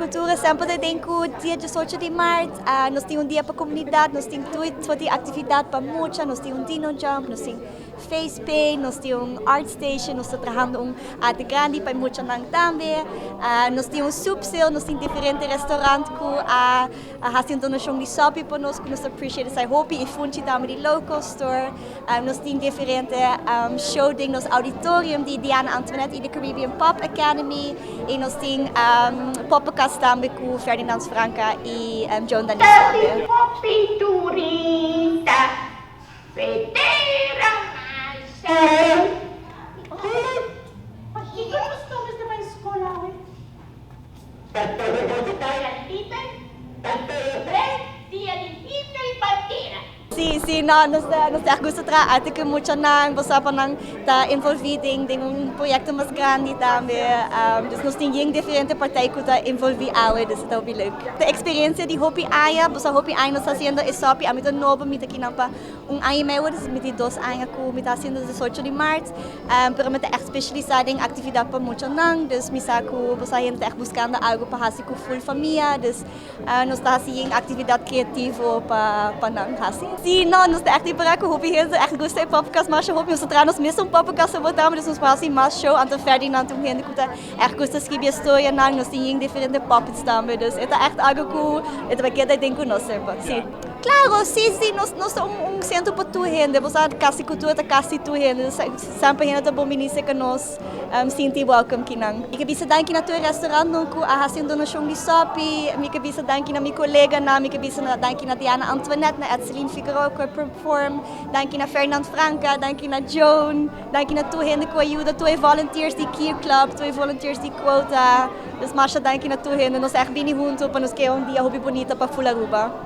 Cultura semper ta den cu dia 18 di maart. Nos tin un dia pa comunidad, nos tin tur soort di actividad pa mucha, nos tin un dino jump, nos tin face paint, nos tin un art station, nos ta trahando un arte grandi pa e muchanan tambe. Nos tin un soup sale, nos tin diferente restaurant cu a haci un donacion di sopi pa nos cu nos ta appreciate esai hopi y funchi tambe di local store. Nos tin diferente show den nos auditorium di Diana Antoinette y di Caribbean Pop Academy y nos tin poppenkast tambe cu Ferdinand Franca y Joan Danis tambe. Hopi turista federa masha. Pakiko nos no mester bai skol awe? Dia liber, tres dia di himno i bandera. Sí, sí, no, nos ta, nos ta echt gusta traha arte cu muchanan, bo sa pa nan ta envolvi den, den un proyecto mas grandi tambe. Dus nos tin yen diferente partij cu ta envolvi awe, dus e ta hopi leuk. Ta experiencia di hopi aña, bo sa hopi aña nos ta haciendo e sopi, ami ta nobo, mi ta kinan pa un aña y medio, dus mi tin 2 aña cu mi ta haciendo 18 di maart, pero mi ta echt specialisa den actividad pa muchanan, dus mi sa cu bo sa hende ta echt buscando algo pa haci cu full famia, dus nos ta haci yen actividad creativo pa nan haci. Sí, no, nos ta echt ripara cu hopi hende echt gusta e poppenkast masha hopi, nos ta traha nos mesun poppenkast abo tambe, dus nos por haci mas show, anto Ferdinand ta un hende cu ta echt gusta scribi e storianan, nos tin yen diferente puppets tambe, dus e ta echt algo cu e ta bay keda den cu nos semper, sí. Claro, sí, sí, nos ta un centro pa tur hende, bo sa Cas di Cultura ta cas di tur hende, semper hende ta bon bini cerca nos, sinti welcome kinan. Mi ke bisa danki na tur e restaurantnan cu a haci un donacion di sopi, mi ke bisa danki na mi coleganan, mi ke bisa danki na Diana Antoinette, na Edseline Figueroa cu a perform, danki na Fernand Franca, danki na Joan, danki na tur hende cu a yuda, tur e volunteers di Key Club, tur e volunteers di Quota, dus masha danki na tur hende, nos a echt bini hunto pa nos crea un dia hopi bunita pa full Aruba.